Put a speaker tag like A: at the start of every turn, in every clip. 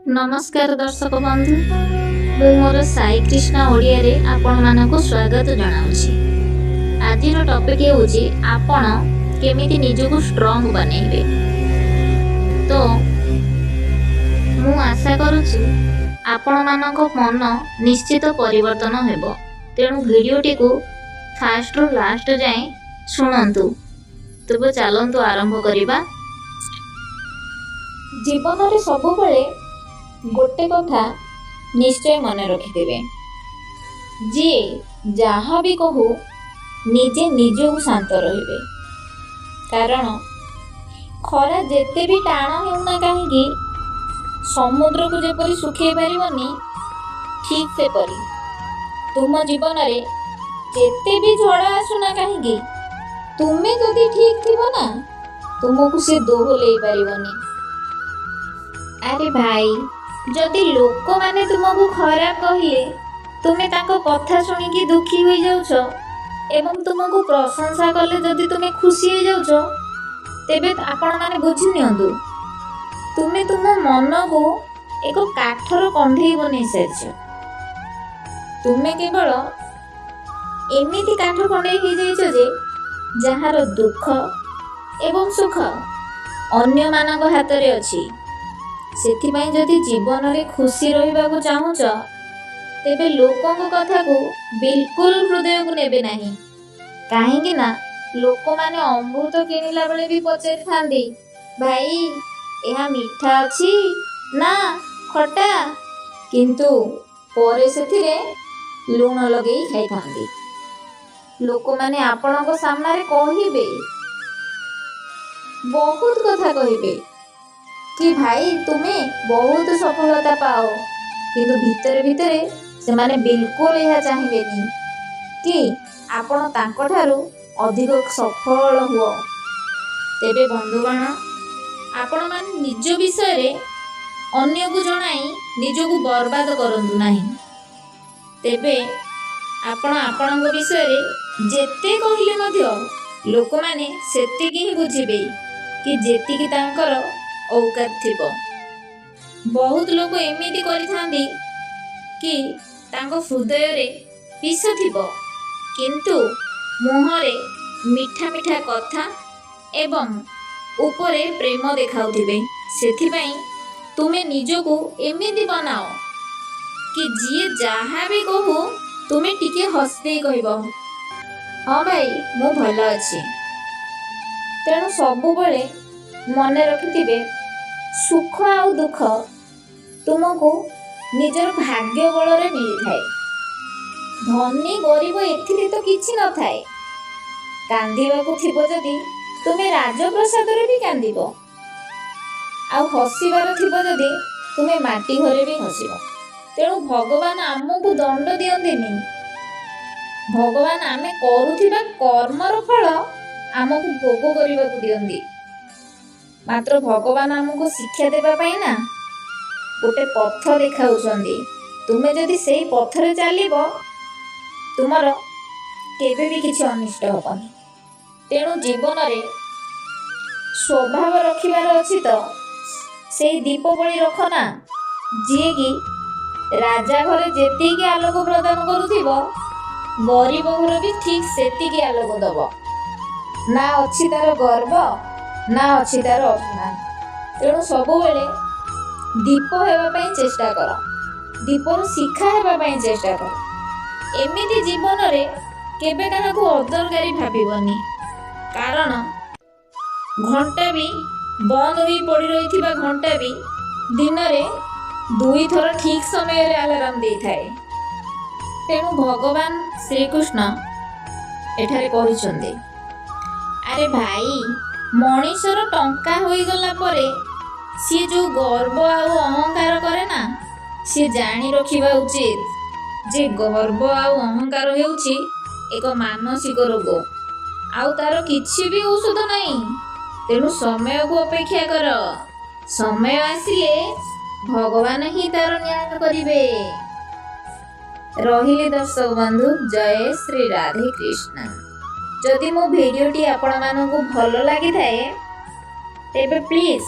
A: ନମସ୍କାର ଦର୍ଶକ ବନ୍ଧୁ, ମୁଁ ମୋର ସାଇ କ୍ରିଷ୍ଣା ଓଡ଼ିଆରେ ଆପଣମାନଙ୍କୁ ସ୍ୱାଗତ ଜଣାଉଛି। ଆଜିର ଟପିକ୍ ହେଉଛି, ଆପଣ କେମିତି ନିଜକୁ ଷ୍ଟ୍ରଙ୍ଗ ବନେଇବେ। ତ ମୁଁ ଆଶା କରୁଛି, ଆପଣମାନଙ୍କ ମନ ନିଶ୍ଚିତ ପରିବର୍ତ୍ତନ ହେବ। ତେଣୁ ଭିଡ଼ିଓଟିକୁ ଫାଷ୍ଟରୁ ଲାଷ୍ଟ ଯାଏଁ ଶୁଣନ୍ତୁ। ତେବେ ଚାଲନ୍ତୁ ଆରମ୍ଭ କରିବା। ଜୀବନରେ ସବୁବେଳେ ଗୋଟେ କଥା ନିଶ୍ଚୟ ମନେ ରଖିଥିବେ, ଯିଏ ଯାହା ବି କହୁ, ନିଜେ ନିଜକୁ ଶାନ୍ତ ରହିବେ। କାରଣ ଖରା ଯେତେ ବି ଟାଣ ହେଉନା କାହିଁକି, ସମୁଦ୍ରକୁ ଯେପରି ଶୁଖେଇ ପାରିବନି, ଠିକ୍ ସେପରି ତୁମ ଜୀବନରେ ଯେତେ ବି ଝଡ଼ ଆସୁନା କାହିଁକି, ତୁମେ ଯଦି ଠିକ୍ ଥିବ ନା, ତୁମକୁ ସେ ଦୋହଲେଇ ପାରିବନି। ଆରେ ଭାଇ, ଯଦି ଲୋକମାନେ ତୁମକୁ ଖରାପ କହିଲେ ତୁମେ ତାଙ୍କ କଥା ଶୁଣିକି ଦୁଃଖୀ ହୋଇଯାଉଛ ଏବଂ ତୁମକୁ ପ୍ରଶଂସା କଲେ ଯଦି ତୁମେ ଖୁସି ହେଇଯାଉଛ, ତେବେ ଆପଣମାନେ ବୁଝି ନିଅନ୍ତୁ, ତୁମେ ତୁମ ମନକୁ ଏକ କାଠର କଣ୍ଢେଇ ବନେଇ ସାରିଛ। ତୁମେ କେବଳ ଏମିତି କାଠ କଣ୍ଢେଇ ହେଇଯାଇଛ ଯେ ଯାହାର ଦୁଃଖ ଏବଂ ସୁଖ ଅନ୍ୟମାନଙ୍କ ହାତରେ ଅଛି। ସେଥିପାଇଁ ଯଦି ଜୀବନରେ ଖୁସି ରହିବାକୁ ଚାହୁଁଛ, ତେବେ ଲୋକଙ୍କ କଥାକୁ ବିଲକୁଲ ହୃଦୟକୁ ନେବେ ନାହିଁ। କାହିଁକି ନା ଲୋକମାନେ ଅମୃତ କିଣିଲା ବେଳେ ବି ପଚାରିଥାନ୍ତି, "ଭାଇ, ଏହା ମିଠା ଅଛି ନା ଖଟା?" କିନ୍ତୁ ପରେ ସେଥିରେ ଲୁଣ ଲଗେଇ ଖାଇଥାନ୍ତି। ଲୋକମାନେ ଆପଣଙ୍କ ସାମ୍ନାରେ କହିବେ, ବହୁତ କଥା କହିବେ କି "ଭାଇ, ତୁମେ ବହୁତ ସଫଳତା ପାଅ।" କିନ୍ତୁ ଭିତରେ ଭିତରେ ସେମାନେ ବିଲକୁଲ ଏହା ଚାହିଁବେନି କି ଆପଣ ତାଙ୍କଠାରୁ ଅଧିକ ସଫଳ ହୁଅ। ତେବେ ବନ୍ଧୁଗଣ, ଆପଣମାନେ ନିଜ ବିଷୟରେ ଅନ୍ୟକୁ ଜଣାଇ ନିଜକୁ ବର୍ବାଦ କରନ୍ତୁ ନାହିଁ। ତେବେ ଆପଣ ଆପଣଙ୍କ ବିଷୟରେ ଯେତେ କହିଲେ ମଧ୍ୟ ଲୋକମାନେ ସେତିକି ହିଁ ବୁଝିବେ କି ଯେତିକି ତାଙ୍କର ଔକାତ ଥିବ। ବହୁତ ଲୋକ ଏମିତି କରିଥାନ୍ତି କି ତାଙ୍କ ହୃଦୟରେ ବିଷ ଥିବ, କିନ୍ତୁ ମୁହଁରେ ମିଠା ମିଠା କଥା ଏବଂ ଉପରେ ପ୍ରେମ ଦେଖାଉଥିବେ। ସେଥିପାଇଁ ତୁମେ ନିଜକୁ ଏମିତି ବନାଅ କି ଯିଏ ଯାହା ବି କହୁ, ତୁମେ ଟିକେ ହସି ଦେଇ କହିବ, "ହଁ ଭାଇ, ମୁଁ ଭଲ ଅଛି।" ତେଣୁ ସବୁବେଳେ ମନେ ରଖିଥିବେ, ସୁଖ ଆଉ ଦୁଃଖ ତୁମକୁ ନିଜର ଭାଗ୍ୟ ବଳରେ ମିଳିଥାଏ। ଧନୀ ଗରିବ ଏଥିରେ ତ କିଛି ନଥାଏ। କାନ୍ଦିବାକୁ ଥିବ ଯଦି ତୁମେ ରାଜପ୍ରାସାଦରେ ବି କାନ୍ଦିବ, ଆଉ ହସିବାର ଥିବ ଯଦି ତୁମେ ମାଟି ଘରେ ବି ହସିବ। ତେଣୁ ଭଗବାନ ଆମକୁ ଦଣ୍ଡ ଦିଅନ୍ତିନି। ଭଗବାନ ଆମେ କରୁଥିବା କର୍ମର ଫଳ ଆମକୁ ଭୋଗ କରିବାକୁ ଦିଅନ୍ତି। ମାତ୍ର ଭଗବାନ ଆମକୁ ଶିକ୍ଷା ଦେବା ପାଇଁ ନା ଗୋଟେ ପଥ ଦେଖାଉଛନ୍ତି। ତୁମେ ଯଦି ସେଇ ପଥରେ ଚାଲିବ, ତୁମର କେବେ ବି କିଛି ଅନିଷ୍ଟ ହେବନି। ତେଣୁ ଜୀବନରେ ସ୍ୱଭାବ ରଖିବାର ଅଛି ତ ସେଇ ଦୀପ ଭଳି ରଖ ନା, ଯିଏକି ରାଜା ଘରେ ଯେତିକି ଆଲୋକ ପ୍ରଦାନ କରୁଥିବ, ଗରିବ ଘର ବି ଠିକ୍ ସେତିକି ଆଲୋକ ଦବ। ନା ଅଛି ତାର ଗର୍ବ, ନା ଅଛି ତାର ଅଭିମାନ। ତେଣୁ ସବୁବେଳେ ଦୀପ ହେବା ପାଇଁ ଚେଷ୍ଟା କର, ଦୀପର ଶିଖା ହେବା ପାଇଁ ଚେଷ୍ଟା କର। ଏମିତି ଜୀବନରେ କେବେ କାହାକୁ ଅଦରକାରୀ ଭାବିବନି। କାରଣ ଘଣ୍ଟା ବି, ବନ୍ଦ ହୋଇ ପଡ଼ି ରହିଥିବା ଘଣ୍ଟା ବି ଦିନରେ ଦୁଇଥର ଠିକ୍ ସମୟରେ ଆଲାରାମ ଦେଇଥାଏ। ତେଣୁ ଭଗବାନ ଶ୍ରୀକୃଷ୍ଣ ଏଠାରେ କହିଛନ୍ତି, ଆରେ ଭାଇ, ମଣିଷର ଟଙ୍କା ହୋଇଗଲା ପରେ ସିଏ ଯେଉଁ ଗର୍ବ ଆଉ ଅହଙ୍କାର କରେ ନା, ସିଏ ଜାଣି ରଖିବା ଉଚିତ ଯେ ଗର୍ବ ଆଉ ଅହଙ୍କାର ହେଉଛି ଏକ ମାନସିକ ରୋଗ ଆଉ ତାର କିଛି ବି ଔଷଧ ନାହିଁ। ତେଣୁ ସମୟକୁ ଅପେକ୍ଷା କର। ସମୟ ଆସିଲେ ଭଗବାନ ହିଁ ତାର ନ୍ୟାୟ କରିବେ। ରହିଲି ଦର୍ଶକ ବନ୍ଧୁ, ଜୟ ଶ୍ରୀ ରାଧେ କୃଷ୍ଣ। ଯଦି ମୋ ଭିଡ଼ିଓଟି ଆପଣମାନଙ୍କୁ ଭଲ ଲାଗିଥାଏ, ତେବେ ପ୍ଲିଜ୍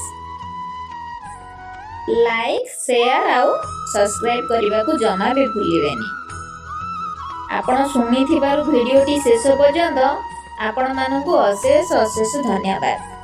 A: ଲାଇକ୍, ସେୟାର ଆଉ ସବସ୍କ୍ରାଇବ୍ କରିବାକୁ ଜମା ବି ଭୁଲିବେନି। ଆପଣ ଶୁଣିଥିବାରୁ ଭିଡ଼ିଓଟି ଶେଷ ପର୍ଯ୍ୟନ୍ତ, ଆପଣମାନଙ୍କୁ ଅଶେଷ ଅଶେଷ ଧନ୍ୟବାଦ।